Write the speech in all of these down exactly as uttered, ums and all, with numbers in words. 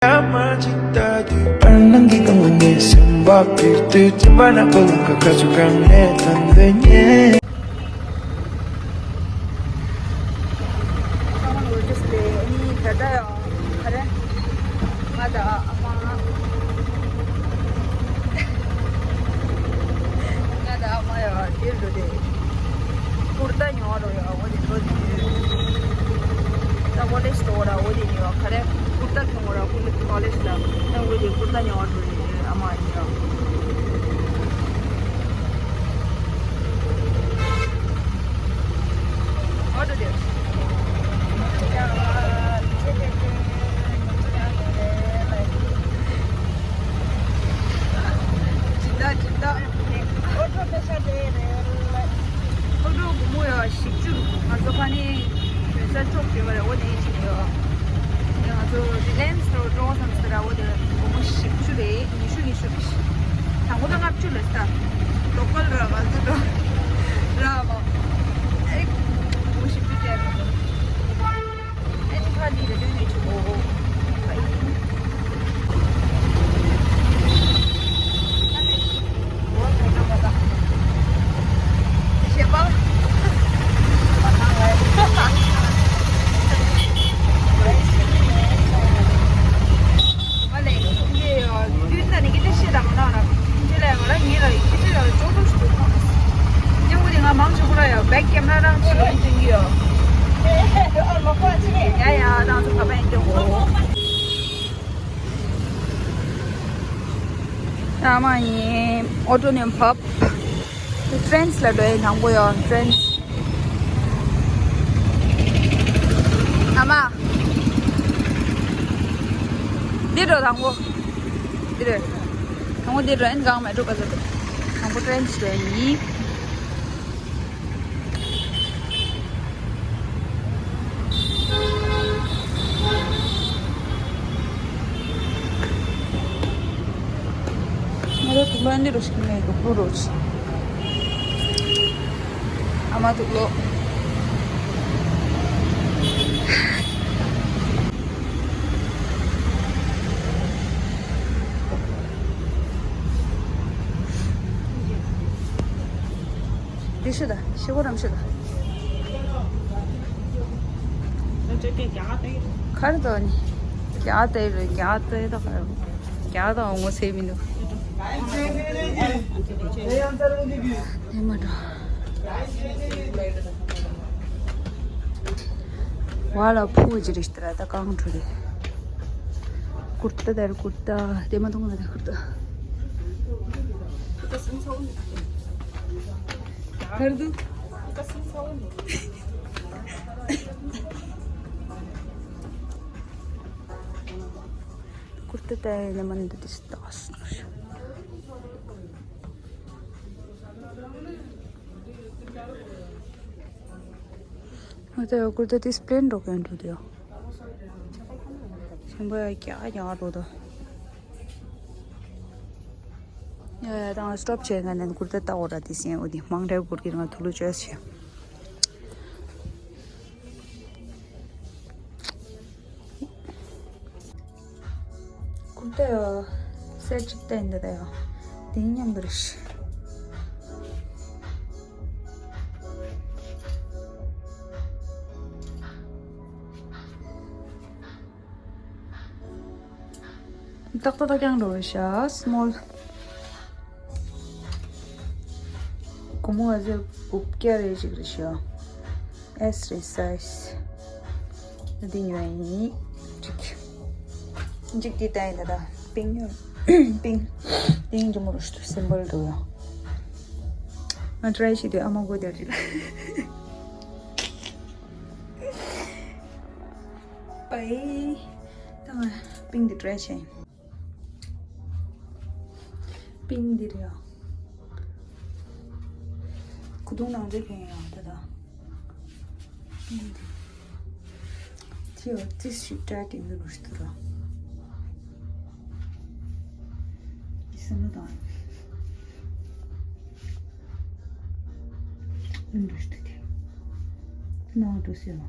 ཡ་མ་ཅིག་ལྟ་དུས་པར་སྣང་གི་སྒང་ལ་ངའི་སེམས་པ་ཕྱིར་དུ་སྦྱིན་པ་ན་ཀོ་ལོང་ག་ཁ་ཚུར་གང་ནས་ཐོན་འདོད་ཉེ། ང་དང་ཨ་མ། ང་དང་ཨ་མ་ཡ་དེར་འགྲོ་དེ། ཀུར་ཏ་ཉོ་བ་འགྲོ་ཡ་འོ་དེ་འགྲོ་དེ། ད་ཀོ་ལེ་ཇི་འགྲོ་ར་འོ་དེ་ཉོ་བ་ག་རེ། ཀུར་ཏ་ཉོ་ར་ཀོ་ལེ་ཇི་ལ། ད་འོ་དེ་ཀུར་ཏ་ཉོ་བ་འགྲོ་དེ་ཨ་མ་ཉོ། What to do? ཨོ་ཊོ་སྒོར་མོ་ཡ་བཞི་བཅུ། ང་ཚོ་ཕ་ནི་བོད་ས་ཅོག་བྱེད་པ་རེད། འོ་ནས་ཅི་ཡོད། ང་ཚོ་རི་ལེན་སི་རུ་འགྲོ་བསམ་ཟེར་ར། འོ་དེ་སྒོར་མོ་བཞི་བཅུ་རེད། ཉི་ཤུ་ཉི་ཤུ་རེད། དང་པོ་ད་ལྔ་བཅུ་ལ་ས། ལོ་ཀལ་ར་ང་ཚོ་འགྲོ་ར་མ། ཨེ། སྒོར་མོ་བཞི་བཅུ་སྟེར། ཨེ་ནི་ཕ་ནི་རེ་ལུས་ནི་ཆུ་བོ། ཡ་ཡ། ད་མ་ཡིན། ཨོ་ཊོ་ནས་བབས། ཕྲན་སི་ལ་འགྲོ་ཡི། དང་པོ་ཡོ་ཕྲན་སི། ཨ་མ། འདི་འགྲོ་དང་པོ། འདི་རེད། དང་པོ་འདི་འགྲོ། ཨན་གང་མ་འགྲོ་ག་ཚོད་འགྲོ། དང་པོ་ཕྲན་སི་འགྲོ་ཡི། ང་ཚོ་དུག་ལོག་འདི་རུ་ཞིག་ནས་དུག་ལོག་རོ་ཆི། ཨ་མ་དུག་ལོག། འདི་ཤི་ད་ཤི་གོ་རམ་ཤི་ད། ཁར་དོ་ནི། རྒྱ་ཏེ་རུ་རྒྱ་ཏེ་ད་ཁར། རྒྱ་ད་ངོ་ཚེ་མི་འདུག། ནི་མ་འགྲོ། ཝ་ལ་ཕུ་ཇི་རིས་ཏ་ར་ད་གང་འགྲོ་རེད། ཀུར་ཏ་དར་ཀུར་ཏ་དེ་མ་ཐུང་ན་ད་ཀུར་ཏ། ཁར་དུ། ཀུར་ཏ་དེ་ནས་མ་འདི་དེ་ལྟ་བ་སོང་། ང་ཚོ་ཀུར་ཏ་དེ་སི་པི་ལེན་འགྲོ་གི་འགྲོ་དེ་ཡོ། ཞིམ་པོ་ཡ་རྒྱག་རྒྱག་འགྲོ་དོ། ཡ་ཡ། ད་ང་སི་ཊོབ་བྱས་ང་ནས་ཀུར་ཏ་ལྟ་འོ་ར་དེ་སེན་འོ་དེ་མང་འདྲ་བོར་གི་ང་ཐུག་ལུ་བཅོས་བྱས། ཀུར་ཏ་ཡ་སེ་ཊི་གཅིག་བསྟན་འདི་ད་ཡ་དེ་མཉམ་དུ་རེད་ཤི། ཏག་ཏག་ཏག་རྐྱང་འགྲོ་རེད་ཤག་སི་མོལ། སྒོར་མོ་ཨ་ཟེར་དགུ་བརྒྱ་རེ་ཅིག་རེད་ཤག་ཨེས་རེད་སའི་ཛི། འདི་ཉོས་ཡིན། གཅིག་གཅིག་འདི་ལྟ་ཡིན་ད་ད། པིང་ཉོས། པིང་། པིང་ཇི་མོ་རུ་ཤུ་སིམ་པལ་འདུག་ཡ། ང་ཊི་རའི་བྱེད་དུས་ཨ་མ་དགོས་དེར་རེད། པའི། ད་ང་པིང་འདི་ཊི་རའི་བྱས་ཡིན། པིང་འདི་རེད་ཡ། ཁུ་རྡུང་ནང་འདྲེ་གན་ཡ་ད་ད། པིང་འདི། དེ་ཡ་ཙིས་ཞིག་ཊི་རའི་ཏིང་འདི་རུ་ཞིག་ཏུ་ར། འདི་སེམས་ལ་དང་། འདི་རུ་ཞིག་ཏུ་དེ། དེ་ནང་འགྲོ་སེ་ཡ།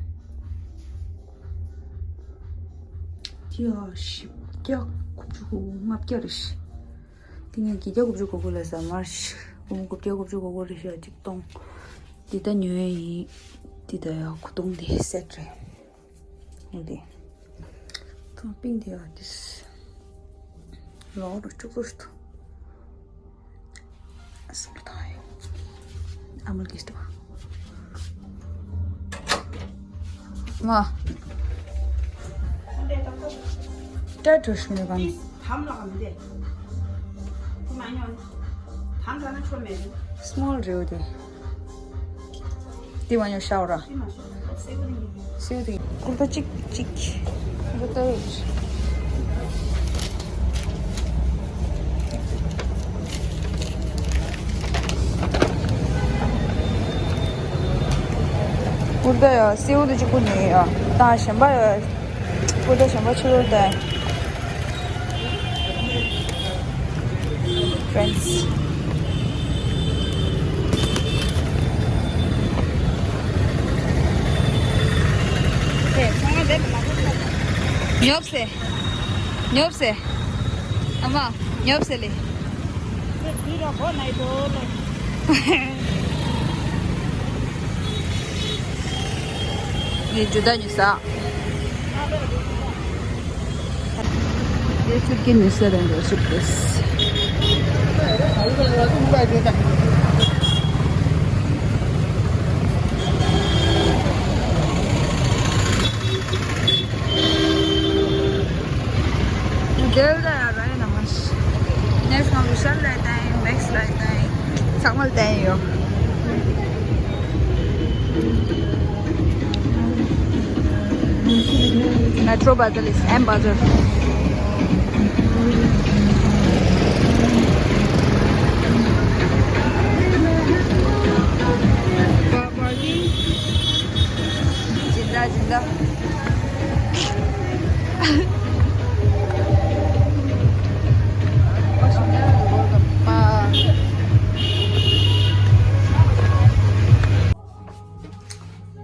དེ་ཡ་ཞིབ་ བརྒྱ་དགུ་བཅུ་གོ་དགུ། ལྔ་བརྒྱ་རེད་ཤག་འདི་ངས་བརྒྱད་བརྒྱ་དགུ་བཅུ་གོ་དགུ་ལ་ཟ་མར་ཤག་སྒོར་མོ་དགུ་བརྒྱ་དགུ་བཅུ་གོ་དགུ་རེད་ཤག་གཅིག་སྟོང་། འདི་ད་ཉོས་ཡིན། འདི་ད་ཡ་ཁུ་ཏོང་འདི་སེ་ཊི་རེད། འདི་ཐང་པིང་འདི་ཡ་འདི་ལོག་རུ་བཅུག་རུ་ཐུ། སུ་ཐང་ཡོད། ཨ་མ་གིས་ཏུ། མ། ཏྲ་ཏྲུ་ཤུ་ནི་གང་། ཐམ་ལ་གང་དེ། ཁོ་མ་ཉོ། ཐམ་ལ་ན་ཆོ་མེད། སི་མོལ་རེད་དེ། དེ་མ་ཉོ་ཤའོ་ར། དེ་མ་ཤོ་སེ་བ་དེ་ཉོ། སེ་བ་དེ། ཀུར་ཏ་གཅིག་གཅིག་ཀུར་ཏ་ཡོད། ཀུར་ཏ་ཡ་སེ་བ་དེ་གཅིག་པུ་ཉོས་ཡ། ད་གཞན་པ་ཡ། ཀུར་ཏ་གཞན་པ་ཕྱི་ལོར་ད། Friends. ཉོབ་སེ། ཉོབ་སེ། ཨ་མ། ཉོབ་སེ་ལེ། ངས་ཇུ་ད་ཉོས་ས། དེ་ཚུར་གྱི་ཉོས་ས་རེད་འགྲོ་ཤུགས་དེས། འདིར་ད་ཡ་ར་ཡ་ན་མ་ཤི། ནེགསི་ང་ཝི་ཤལ་ལ་བལྟས་ཡིན། མེག་སི་ལ་བལྟས་ཡིན། ཚང་མ་ལ་བལྟས་ཡིན་ཡོ། Metro Bazar is M Bazar. སྦྱིན་བདག་སྦྱིན་བདག་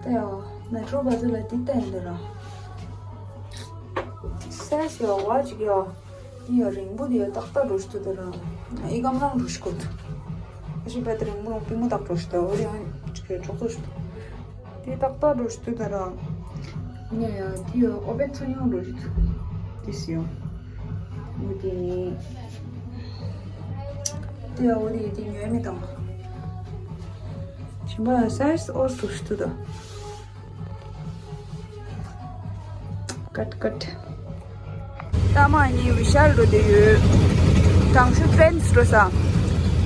ད་ཡ། Metro Bazar ལ་འདི་བལྟས་ཡིན་འདི་ར། སའི་ཛི་ཡ་ཝ་ཅིག་ཡ། འདི་ཡ་རིང་པོ་འདི་ཡ་ཏག་ཏག་འགྲོ་ཤི་འདུག་འདི་ར། ཨི་ཀམ་ལང་འགྲོ་ཤི་གོ་འདུག་ཨ་ཤི་པད་རིང་པོ་རང་པི་མོ་ཏག་འགྲོ་ཤི་འདུག་འོ་རེ་ཡང་ཅིག་ཡ་ཅོག་ཙོ་ཤི་འདུག་འདི་ཏག་ཏག་འགྲོ་ཤི་འདུག་འདི་ར། ཉེ་ཡ་འདི་ཡ་ཨོ་བན་ཚོ་ཡང་འགྲོ་ཤི་འདུག་འདི་སི་ཡ། འོ་དེ་ནི། དེ་ཡང་འོ་དེ་དེ་ཉོས་མི་དང་། ཞིམ་པ་སའི་ཛི་ཨོ་སུ་ཤི་ཏུ་ད། ཀཊ་ཀཊ། ད་མ་ནི་ཝི་ཤལ་འགྲོ་དེ་ཡོད། དང་ཤུ་ཕྲེན་སི་འགྲོ་ས།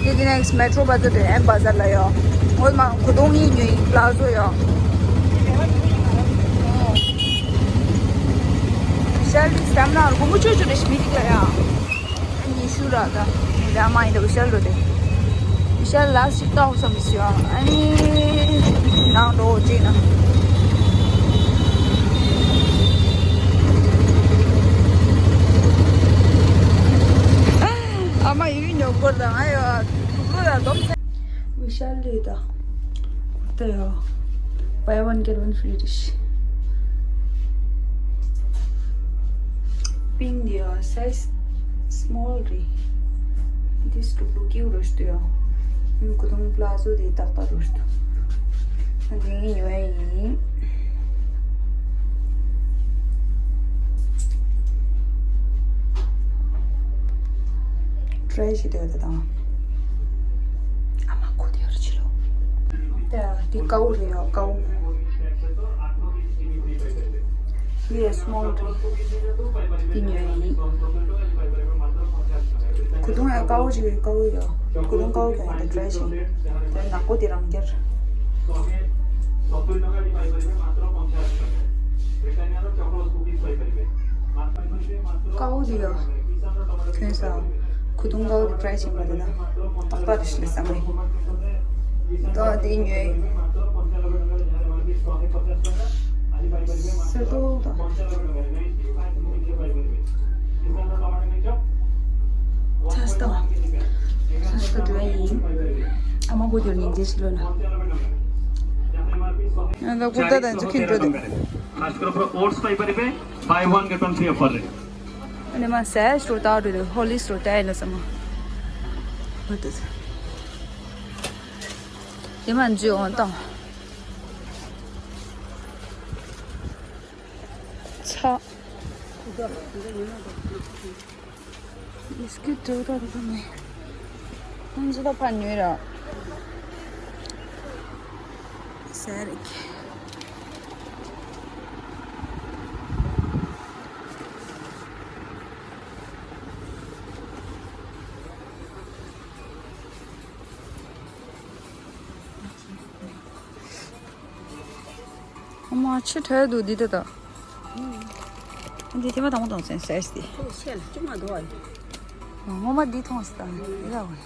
དེ་དེ་ནེགསི་མེ་ཊྲོ་བ་ཛར་དེ་ཨེམ་བ་ཛར་ལ་ཡོད། འོ་མ་གོ་དོང་ཡིན་ཉོས་ཡིན་པ་ལ་ཛོ་ཡོད། ཝི་ཤལ་དེ་སྟམ་ན་གོ་མོ་ཆོས་ཆོས་རེ་ཤི་མི་དེ་ག་ཡ། ཉི་ཤུ་ར་ད། ཉི་ཟླ་མ་ཡིན་ད་བི་ཤལ་འགྲོ་དེ། བི་ཤལ་ལ་ཞིག་ཏོག་བསམ་ཞིག་ཨ་ནི། ནང་འགྲོ་ཅེ་ན། ཨ་མ་ཡུལ་ཉོ་སྐོར་དང་ཨ་ཡོ། དུག་ལོ་ཡ་སྡོམ་ཚེ། བི་ཤལ་ལི་ད། ད་ཡོ། Buy one get one free རེད་ཤི། པིང་འདི་ཡ་སའི་ཛི་སི་མོལ་རེད། འདི་སི་ཀྲུག་ཀྲུག་ཀིའུ་རོ་ཤི་ཏུ་ཡ། ཡུ་གུ་དུང་པ་ལ་ཛོ་དེ་ཏག་ཏག་རོ་ཤི་ཏུ། འདི་ངས་ཉོས་ཡིན། ཊྲའི་ཞིག་དེ་བ་དེ་དང་། ཨ་མ་ཁུ་དེ་ཡོད་ཕྱི་ལོ། དེ་དེ་ཀའུ་རེད་ཡོ་ཀའུ། དེ་ཡ་སི་མོལ་རེད། དེ་ཉོས་ཡིན། གུ་དུང་ཡ་ཀའུ་ཅིག་ཡོད་ཀའུ་ཡོ། གུ་དུང་ཀའུ་ཀྱང་ཡོད་དེ་ཊྲའི་ཞིག་དེ་ནག་པོ་དེ་རང་རྒྱལ། ཀའུ་དེ་ཡོ། ཁྱོད་ས། གུ་དུང་ཀའུ་དེ་ཊྲའི་བྱེད་པ་དེ་ན། ཏག་ཏག་དེ་ཤི་ལ་ས་མ་ཡིན། ཏོ་དེ་ཉོས། སེ་ཏོ་དང་། ཚ་སྟོ། ཚ་སྟོ་དེ་བས་ཡིན། ཨ་མ་བུ་དེར་ཉིན་རྗེས་ལོ་ན། ཡང་ད་ཀུར་ཏ་དང་ཚུ་ཁྱིན་འགྲོ་དེ། Oats ପାଇପାରିବେ, buy one get one free offer ରେ। ཨ་ནི་མ་ཟས་སུ་ཏག་རུ་ཧོ་ལི་སུ་ཏག་ལ་ས་མ། དེ་མ་འཇུ་འོང་དང་། ཚ། ཡིས་ཀི་ཏོ་ཏོ་ཏོ་ནི། ཁོང་ཚོ་ད་ཕར་ཉོས་ར། ཟེར་གི། ཨ་མ་ཆུ་ཁྲོད་འདུག་འདི་ལྟ་ད། འདི་ཐེངས་མ་དང་པོ་དང་སེམས་ཟེར་སྟེ། ཁོ་ཤེས་ལ་ཅུང་མ་འདུག་ཨ། ངོ་མ་འདི་མཐོང་སྟེ་ད་འདི་ལ་འོ་ནས་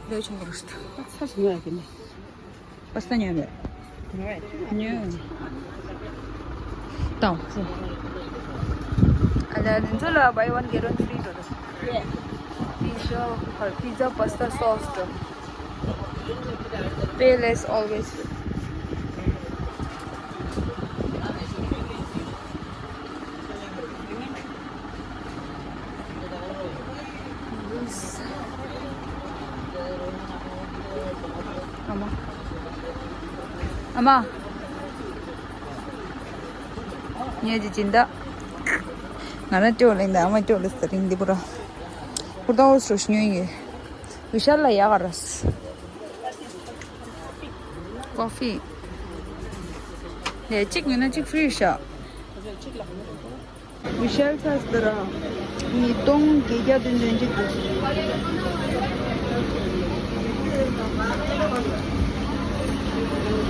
ལོས་ཆུང་གོ་རུ་སྟེ། ཨ་ཚ་ཞིག་ཉོ་ཡ་གི་ནི། པ་སྟ་ཉོ་མེད། ཉོ་ཡ་ཉོ། དང་། ཨ་ལ་ལུན་ཚོ་ལ་buy one get one free འགྲོ་ད། Pizza, pizza pasta sauce འགྲོ། Pay less always. ཨ་མ། ཨ་མ། ངས་ཀྱི་སྦྱིན་བདག་ང་རང་ཅོག་ལེན་དང་ཨ་མ་ཅོག་ལེན་ཟ་རིང་འདི་པུ་ར། པུར་ཏོ་སུ་ཉོས་ཡོད། བི་ཤལ་ལ་ཡག་ར། ཀོ་ཧྥི། ལས་གཅིག་ཉོས་ན་གཅིག་ཧྥི་རི་ཤག་བི་ཤལ་ཚ་སི་ཏི་ར། ཉིས་སྟོང་བརྒྱད་བརྒྱ་བདུན་བདུན་གཅིག་འདུག་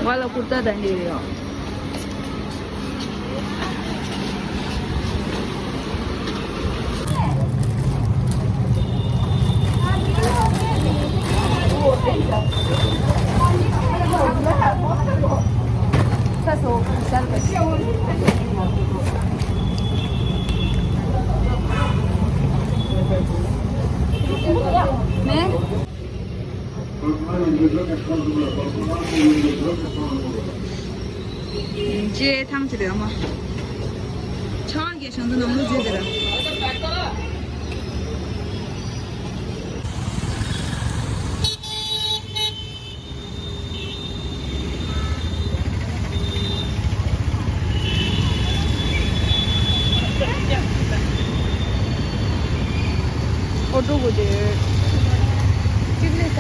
ང་ལ་ཀུར་ཏ་དང་འདི་ཡོད། ཅེ་ཐང་ཅི་རེད་ཨ་མ། ཆང་གི་ཞང་དུ་ནང་ལོ་བརྗོད་དེ་ར། ཨོ་ཏོ་གོ་དེ། ཅིག་ལེ་ས།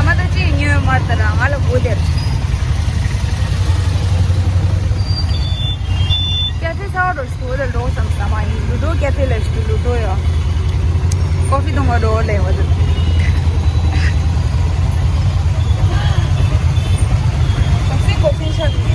ཨ་མ་ད་ཅི་ཉོས་མར་ད་ར་ང་ལ་སྒུག་དེར། ཀེ་ཧྥེ་ཚ་བ་འགྲོ་ཞིག་འོ་དེར་འགྲོ་བསམ་ས་མ་ཡིན། ལུ་ཏོ་ཀེ་ཧྥེ་ལ་ཞིག་ལུ་ཏོ་ཡོད། ཀོ་ཧྥི་འཐུང་བ་འགྲོ་ལེ་བ་དེ། ཀོ་ཧྥི་ཀོ་ཧྥི་ཤག་ད།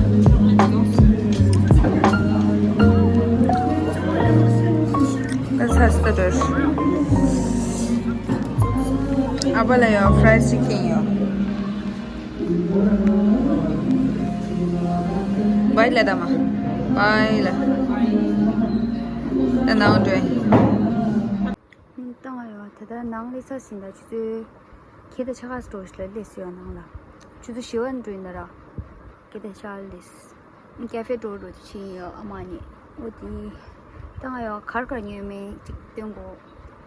ད་ཚར་སོང་། ཨ་ཕ་ལ་ཡོད་fried chicken ཡོད། བའི་ལ་ད་མ། བའི་ལ། ད་ནང་འགྲོ། མིན་བཏང་ཡོད། ད་ལྟ་ནང་སླེབས་ཚར་ཟིན། ད་ཆུ་ཚོད་ཁྱེད་ད་ཆ་ག་སི་འགྲོ་ཞིག་ལ་སླེབས་སོང་ཡོད་ནང་ལ། ཆུ་ཚོད་བཞི་པ་འགྲོ་ཡིན་ད་ར། ཁྱེད་ད་ཆ་སླེབས། ཀེ་ཕེ་འགྲོ་འགྲོ་ཅིག་ཕྱིན་ཡོད་ཨ་མ་གཉིས། འོ་དེ། བཏང་ཡོད། གར་གར་ཉོས་མིན་ཅིག་སྟོན་གོ།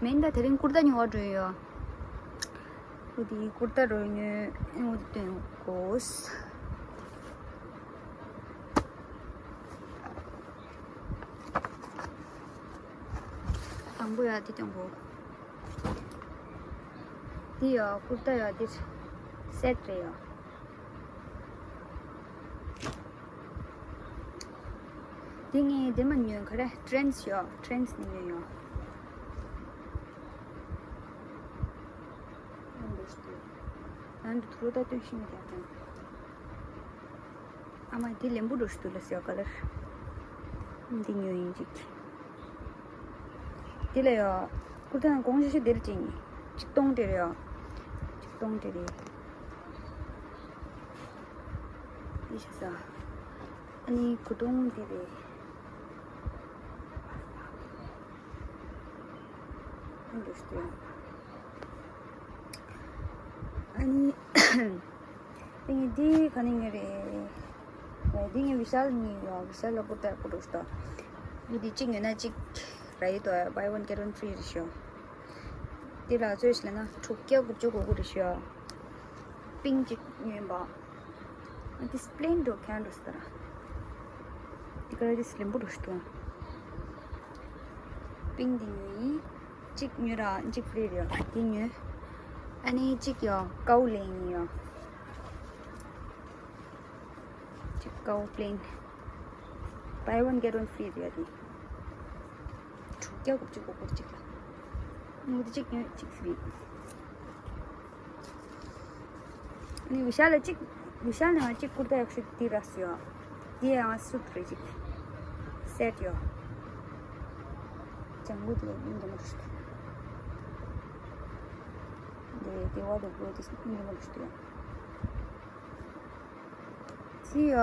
མིན་ད་དེ་རིང་ཀུར་ཏ་ཉོ་བ་འགྲོ་ཡོད། འོ་དེ་ཀུར་ཏ་རོ་ཉོས། འོ་དེ་སྟོན་གོ། དང་པོ་ཡ་དེ་སྟོན་གོ། འདི་ཡ་ཀུར་ཏ་ཡ་འདི་སེ་ཊི་རེད་ཡ། འདི་ངས་འདི་མ་ཉོས། ག་རེ་ཊེན་སི་ཡ། ཊེན་སི་ནས་ཉོས་ཡ། ཨ་འདི་ཐུར་ད་སྟོན་ཤེས་མི་ཐད་ཀྱང་། ཨ་མ་འདི་ལེམ་བུ་འགྲོ་ཞིག་འདུག་ལ་སེ་ཡ་ཀ་ལར། འདི་ཉོས་ཡིན་ཅིག་འདི་ལ་ཡོད། ཀུར་ཏ་ནང་གོང་ཞེ་ཤོས་འདིར་ཅིག་ཡིན། ཆིག་སྟོང་སྤྲད་རེད་ཡོད། ཆིག་སྟོང་སྤྲད་རེད། འདི་ཤ་ས། ཨ་ནི་གོས་ཐུང་འདི་རེད། འདི་ཤ་སྟོན། ཨ་ནི། དེ་ནས་འདི་ག་ནས་ཉོས་རེད། འདི་ངས་བི་ཤལ་ནས་ཉོས་ཡོད། བི་ཤལ་ལ་ཀུར་ཏ་ཡག་པོ་འདུག་ཞུ་དོ། འདི་གཅིག་ཉོས་ན་གཅིག་རག་གི་འདུག buy one get one free རེད་ཤག་འདི་ལ་ཚོད་ཞིག་ལ་ན་དྲུག་བརྒྱ་དགུ་བཅུ་གོ་དགུ་རེད་ཤག་པིང་གཅིག་ཉོས་པ། འདི་པི་ལེན་འགྲོ་ཁན་འགྲོ་སྟ་ར། འདི་ག་རེ་འདི་ལེམ་བུ་འགྲོ་ཞུ་དོ། པིང་འདི་ཉོས་ཡིན། གཅིག་ཉོས་ར་གཅིག་ཕི་རི་རེད། འདི་ཉོས། ཨ་ནི་གཅིག་ཡ་ཀའུ་ལེན་ཡིན་ཡ། གཅིག་ཀའུ་པི་ལེན། buy one get one free རེད་ཡ་འདི། དྲུག་བརྒྱ་དགུ་བཅུ་གོ་དགུ་རེད་གཅིག་ལ། འདི་གཅིག་ཉོས་གཅིག་ཕི་རི། ནི་བི་ཤལ་ལ་གཅིག་བི་ཤལ་ནང་གཅིག་ཀུར་ཏ་ཡག་ཤོས་འདི་རག་སོང་ཡ། འདི་ཡང་སུཊ་རེད་གཅིག་སེ་ཊི་ཡ། ལྗང་གུ་འདི་ཡང་སྙིང་རྗེ་མོ་འདུག་ཞུ། འདི་དེ་བ་དུ་བོ་འདི་སྙིང་རྗེ་མོ་འདུག་ཞུ། འདི་ཡ་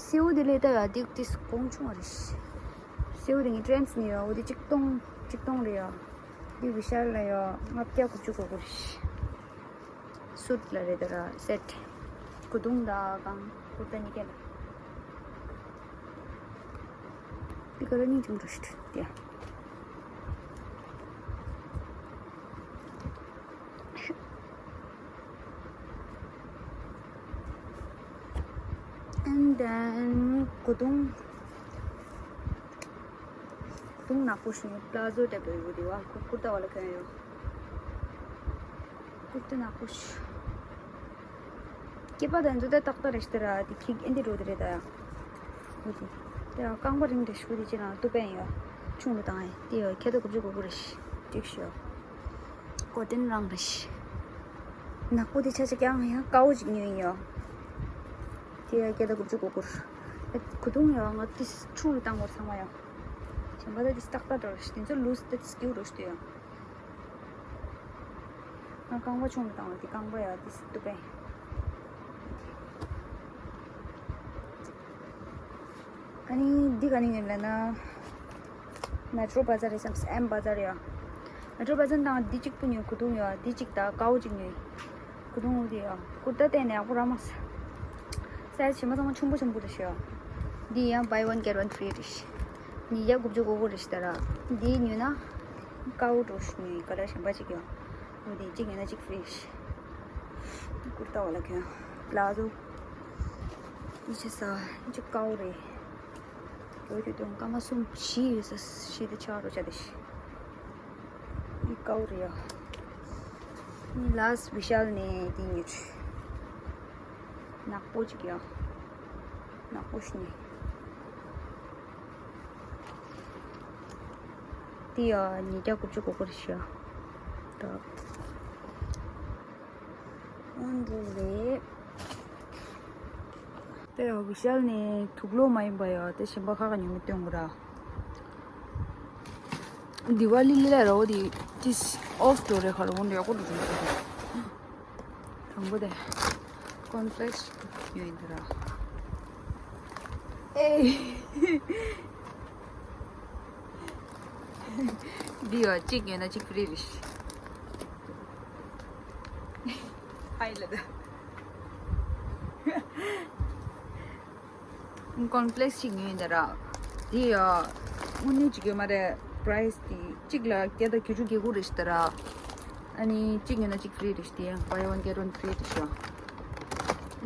སེའུ་འདི་ལས་ད་ཡ་འདི་འདི་གོང་ཆུང་བ་རེད། སེའུ་འདི་ངའི་ཊེན་སི་ནས་ཡ། འོ་འདི་གཅིག་སྟོང་གཅིག་སྟོང་རེད་ཡ། འདི་བི་ཤལ་ལ་ཡ་ལྔ་བརྒྱ་དགུ་བཅུ་གོ་དགུ་རེད། སུཊ་ལ་རེད་ད་ར་སེ་ཊི། གོས་ཐུང་དང་གང་ཀུར་ཏ་གཉིས་ཀ་ལ། འདི་ག་རེ་སྙིང་རྗེ་མོ་འདུག་ཞུ་དེ། And then གོས་ཐུང་། གོས་ཐུང་ནག་པོ་ཞིག་ཡོད། པ་ལ་ཛོ་ཊའིབ་ཡོད་དེ་བ་ཀུར་ཏ་བ་ལ་གོན་ཡོད། ཀུར་ཏ་ནག་པོ་ཞིག་སྐེད་པ་དང་འདི་ད་ཏག་ཏག་རེད་ཤག་ད་ར། འདི་ཁྱི་ཨེ་འདི་འགྲོ་དེ་རེད་ད་ཡ། འོ་དེ། དེ་ཡང་རྐང་པ་རིང་དེ་ཤུ་དེ་ཅི་ན་ཏུ་པན་ཡོད། ཆུང་རུ་བཏང་ཡ་དེ་ཡོད། ཁྱེད་ད་དགུ་བཅུ་གོ་དགུ་རེད་ཤག་གཅིག་ཤོ། གོ་ཏན་རང་རེད་ཤག་ནག་པོ་དེ་ཆ་ཆ་ཀྱང་ཡང་དཀར་པོ་ཅིག་ཉོས་ཡིན་ཡོད། དེ་ཡང་ཁྱེད་ད་དགུ་བཅུ་གོ་དགུ་རེད། གོས་ཐུང་ཡོད་ང་དེ་ཆུང་རུ་བཏང་དགོས་ཚང་མ་ཡོད། གཞན་པ་ད་དེ་ཏག་ཏག་འགྲོ་རེད་ཤག་དེ་ཚོ་ལུས་ཏེ་སྐྱིད་རུ་ཤག་དེ་ཡོད། ང་རྐང་པ་ཆུང་རུ་བཏང་བ་དེ་རྐང་པ་ཡ་དེ་སི་ཏུ་པན། ཨ་ནི་འདི་ག་ནས་ཉོས་ལབ་ན། མེ་ཊོ་བ་ཛར་རེད་བསམ། ཨེམ་བ་ཛར་ཡ། མེ་ཊོ་བ་ཛར་དང་འདི་གཅིག་པུ་ཉོས། གོས་ཐུང་ཡ་འདི་གཅིག་དང་ཀའོ་གཅིག་ཉོས། གོས་ཐུང་འོ་དེ་ཡ་ཀུར་ཏ་བལྟས་ནས་ཡག་པོ་རག་མ་སོང་། སའི་ཛི་གཞན་པ་ཚང་མ་ཆུང་པོ་ཆུང་པོ་རེད་ཤག་འདི་ཡང་buy one get one free རེད་ཤག་ཉིས་བརྒྱ་དགུ་བཅུ་གོ་དགུ་རེད་ཤག་ད་ར། འདི་ཉོས་ན་ཀའོ་འགྲོ་ཞིག་ཉོས་ཡིན། ཀ་ལར་གཞན་པ་གཅིག་ཡོད། འོ་དེ་གཅིག་ཉོས་ན་གཅིག་ཕི་རི་ཤག་ཀུར་ཏ་བ་ལ་གྱོན། པ་ལ་ཛོ། འདི་ཆ་ས་འདི་ཀའོ་རེད། འོ་དེ་དོན་སྐར་མ་གསུམ་བཞི་ཡོད་ས། བཞི་དེ་ཆ་རོ་ཆ་དེ་ཤག་འདི་ཀའོ་རེད་ཡ། འདི་ལ་སི་བི་ཤལ་ནས་འདི་ཉོས། ནག་པོ་གཅིག་ཡ། ནག་པོ་ཞིག་ནས། འདི་ཡ་ཉིས་བརྒྱ་དགུ་བཅུ་གོ་དགུ་རེད་ཤག་ད། ཨོན་རུ་རེད། དེ་ཡང་བི་ཤལ་ནས་དུག་ལོག་མ་ཡིན་པ་ཡོད་དེ་གཞན་པ་ཁག་ཁག་ཉོ་མི་སྟོན་དགོས་ར། དི་ཝ་ལི་ལ་ར་འོ་དེ་ཏིས་ཨོཕ་འགྲོ་རེད་ཁ་ར་འོ་འདྲ་ཡག་པོ་འགྲོ་གི་འདུག་དང་པོ་དེ་ཀོན་ཕི་ལེགས་ཉོས་ཡིན་ད་ར། ཨེ། འདི་ཡོད་གཅིག་ཉོས་ན་གཅིག་ཕི་རི་རེད། ཧའི་ལ་ད། ཀོན་ཕི་ལེགས་ཤིག་ཉོས་ཡིན་ད་ར། འདི་ཡ། དངོས་གནས་ཅིག་ཡོད་མ་རེད། པ་རའི་སི་དེ་གཅིག་ལ་བརྒྱ་དང་བརྒྱད་ཅུ་གྱ་དགུ་རེད་ཤི་ད་ར། ཨ་ནི་གཅིག་ཉོས་ན་གཅིག་ཕི་རི་རེད་ཤི། དེ་ཡང་buy one get one free་རེད་ཤི།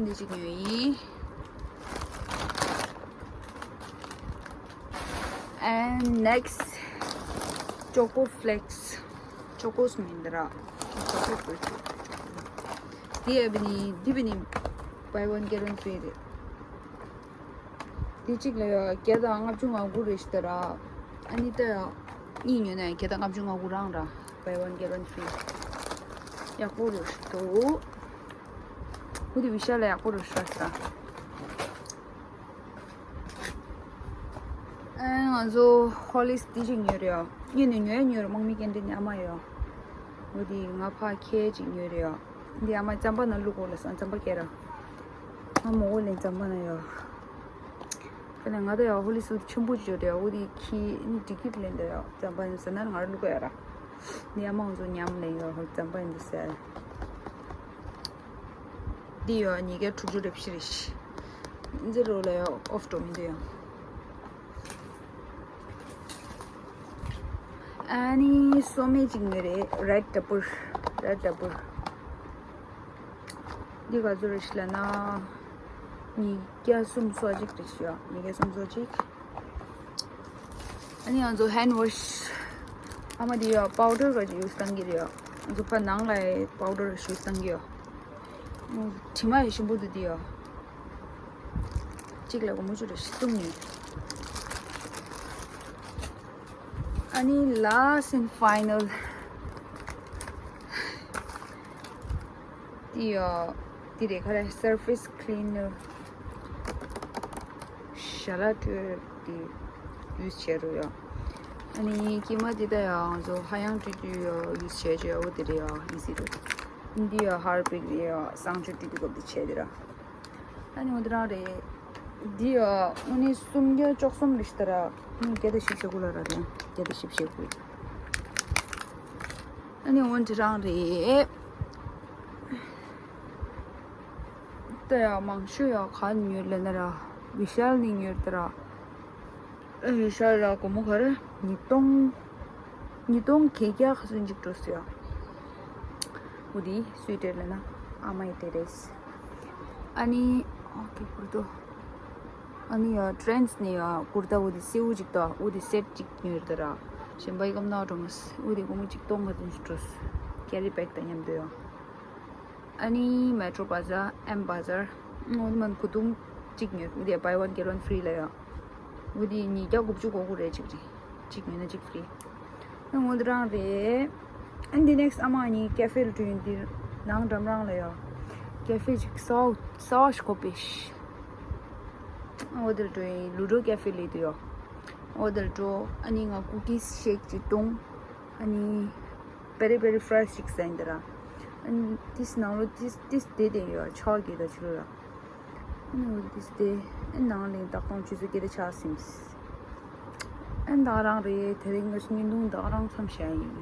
འདི་གཅིག་ཉོས་ཡིན། And next, Choco Flakes. Choco Flakes་མིན་ད་ར། Choco Flakes། འདི་ཡ་བི་ནི་འདི་བི་ནི་buy one get one free་རེད། དེ་གཅིག་ལ་ཡ་བརྒྱ་དང་ལྔ་བཅུ་ང་དགུ་རེད་ཤི་ད་ར། ཨ་ནི་ད་ཡ་གཉིས་ཉོས་ན་བརྒྱ་དང་ལྔ་བཅུ་ང་དགུ་རང་ར། Buy one get one free། ཡག་པོ་རེད་ཤི་འདུག་འོ་དེ་བི་ཤལ་ལ་ཡག་པོ་རེད་ཤི་ད། ཨ་ང་ཚོ་ཧོ་ལི་སི་དེ་གཅིག་ཉོས་རེད་ཡ། གཉིས་ནས་ཉོས་ཉོས་རེད། དམག་མི་སྐྱེལ་འདྲེན་ནི་ཨ་མ་ཡོད། འོ་དེ་ང་ཕ་ཁྱེད་གཅིག་ཉོས་རེད་ཡ། འདི་ཨ་མ་རྩམ་པ་ནང་བླུག་གོ་ལ་སོང་རྩམ་པ་སྐྱེལ་ར། ང་མོ་འོ་ལེན་རྩམ་པ་ན་ཡོད། ཁ་ནས་ང་ད་ཡ་ཧོ་ལི་སུ་ཆེན་པོ་ཅིག་ཡོད་རེད་ཡ། འོ་དེ་ཁྱི་ནི་འགྲིག་གི་ལེན་ད་ཡ། རྩམ་པ་ཡིན་ཟེར་ན་ང་ར་བླུག་ག་ཡ་ར། འདི་ཨ་མ་ང་ཚོ་མཉམ་ལེན་ཡོད། ཧོ་རྩམ་པ་ཡིན་འདི་ཟེར། འདི་ཡོད་ཉིས་བརྒྱ་དྲུག་ཅུ་རེ་བཞི་རེད་ཤི། འདི་རོ་ལ་ཡོད་ཨོཕ་འགྲོ་མི་འདུག་ཡང་། ཨ་ནི་སོ་མེ་གཅིག་ནི་རེད། Red Double། Red Double། འདི་ག་ཚོད་རེད་ཤི་ལ་ན། ཉིས་བརྒྱ་སུམ་ཅུ་སོ་གཅིག་རེད་ཤི་ཡ། ཉིས་བརྒྱ་སུམ་ཅུ་སོ་གཅིག་ཨ་ནི་ང་ཚོ་ཧེན་ཝོཤ། ཨ་མ་འདི་ཡ་པའུ་ཌར་ག་ཅིག་ཡུ་སི་བཏང་གི་རེད་ཡ། ང་ཚོ་ཕ་ནང་ལ་པའུ་ཌར་ཡུ་སི་བཏང་གི་ཡ། དྲི་མ་ཡ་ཞིམ་པོ་འདུག་འདི་ཡ། གཅིག་ལ་སྒོར་མོ་བཅུ་རེ་བཞི་གསུམ་ནས། ཨ་ནི་last and final། འདི་ཡ། འདི་རེད་ཁ་རེ་surface cleaner། ཞལ་ལག་བཀྲུས་ཏེ་ཡུ་སི་བྱེད་རོགས་ཡ། ཨ་ནི་དཀྱིལ་མ་འདི་ད་ཡ་ང་ཚོ་ཧ་ཡང་བཀྲུས་དུས་ཡ་ཡུ་སི་བྱེད་བྱེད་འོ་དེ་རེད་ཡ། ཡི་སི་རེད། འདི་ཡ་ཧར་པིག་རེད་ཡ། གསང་སྤྱོད་བཀྲུས་དུས་སྐབས་འདི་བྱེད་དེ་ར། ཨ་ནི་འོ་དེ་རང་རེད། འདི་ཡ་དངོས་གནས་སུམ་བརྒྱ་བཅུ་གསུམ་རེད་ཤི་ད་ར། ཨ་ནི་བརྒྱ་དང་བཞི་བཅུ་དགུ་ལ་ར་རེད། བརྒྱ་དང་བཞི་བཅུ་དགུ། ཨ་ནི་འོ་དེ་རང་རེད། ད་ཡ་མང་ཤོས་ཡ་ག་ནས་ཉོས་ལབ་ན་ར། བི་ཤལ་ནས་ཉོས་ད་ར། ཨ་བི་ཤལ་ལ་སྒོར་མོ་ག་རེ་ཉིས་སྟོང་། ཉིས་སྟོང་བརྒྱད་བརྒྱ་ག་ཚོད་ཅིག་འགྲོ་སོང་ཡ། འོ་དེ་སུའི་ཊར་ལབ་ན་ཨ་མའི་ཊར་རེད། ཨ་ནི་ཨོ་ཀེ་གུར་ཏོ། ཨ་ནི་ཡ་ཊྲེན་སི་ནས་ཡ་གུར་ཏ་འོ་དེ་སེའུ་ཅིག་ད་འོ་དེ་སེཊ་ཅིག་ཉོས་ད་ར། གཞན་པ་ཡི་སྐམ་ན་འགྲོ་མ་སི་འོ་དེ་སྒོར་མོ་ཆིག་སྟོང་ག་ཚོད་ཅིག་འགྲོ་སོང་། ཀེ་རི་བེག་དང་མཉམ་དུ་ཡ། ཨ་ནི་མེ་ཊྲོ་པ་ཛར་ཨེམ་པ་ཛར། འོ་དེ་མ་གོས་ཐུང་གཅིག་ཉོས། འོ་དེ་buy one get one free་ལ་ཡ། འོ་དེ་ཉིས་བརྒྱ་དགུ་བཅུ་གོ་དགུ་རེད། གཅིག་རེད། གཅིག་ཉོས་ན་གཅིག་ཕི་རི། ཨ་འོ་དེ་རང་རེད། ཨ་འདི་ནེག་སི་ཨ་མ་གཉིས་ཀེ་ཧྥེ་ལ་འགྲོ་ཡིན། འདིར་ནང་འགྲམ་རང་ལ་ཡ། ཀེ་ཧྥེ་ཅིག་གསར་པ་གསར་པ་ཞིག་གོ་པེ་ཤི། འོ་དེར་འགྲོ་ཡིན། ལུ་ཌོ་ཀེ་ཧྥེ་ལབ་དུས་ཡ། འོ་དེར་འགྲོ། ཨ་ནི་ང་ཀུ་ཀིས་ཤེག་ཅིག་བཏུང་། ཨ་ནི་པེ་རི་པེ་རི་ཕ་རའི་སི་ཅིག་ཟ་ཡིན་ད་ར། ཨ་ནི་ཏིས་ནང་ལོ་ཏིས་ཏིས་དེ་དེ་ཡོད་ཆོག་གི་ད་ཕྱི་ལོ་ལ། ཨ་ནི་འོ་ཏིས་དེ་ཨ་ནང་ལ་བདག་དང་ཆུ་ཚོད་སྐད་ཆ་ཟིན། ཨ་ནི་ད་རང་རེད། དེ་རིང་གི་བརྙན་ཐུང་ད་རང་མཚམས་བཞག་ཡིན།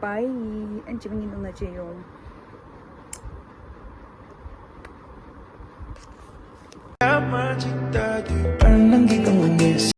བའི། ཨ་ནི་བྱིས་པ་བརྙན་ཐུང་ན་བྱེད་ཡོང་།